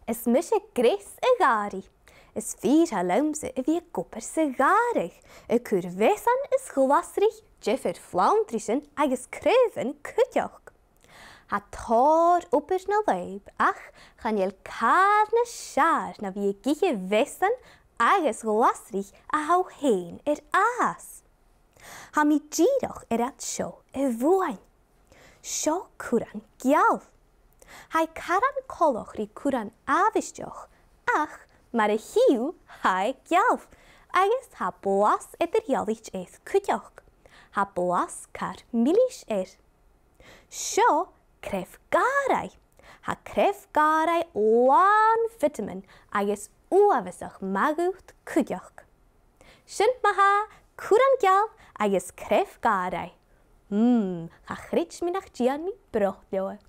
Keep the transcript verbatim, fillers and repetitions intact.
Is mise Greas a' ghàrraidh. Is fìor thoil leamsa a bhith ag obair sa ghàrradh, a' cur mheasan is glasraich diofar fhlanntraisean agus craobhan cuideachd. Tha tòrr obair na lùib ach chan eil càil nas fheàrr na bhith ag ithe mheasan agus glasraich a tha thu fhèin air fhàs. Tha mi dìreach air an seo a bhuain. Seo curran geal. Tha e caran coltach ri curran àbhaisteach, ach mar a chì thu, tha e geal, agus tha blas eadar-dhealaichte air cuideachd. Tha blas car milis air. Seo craobh gàrraidh. Tha craobh gàrraidh làn vitamin agus uabhasach math dhut cuideachd. Sin ma-thà, curran geal agus craobh gàrraidh. Mm, cha chreid mi nach dèan mi brot leotha.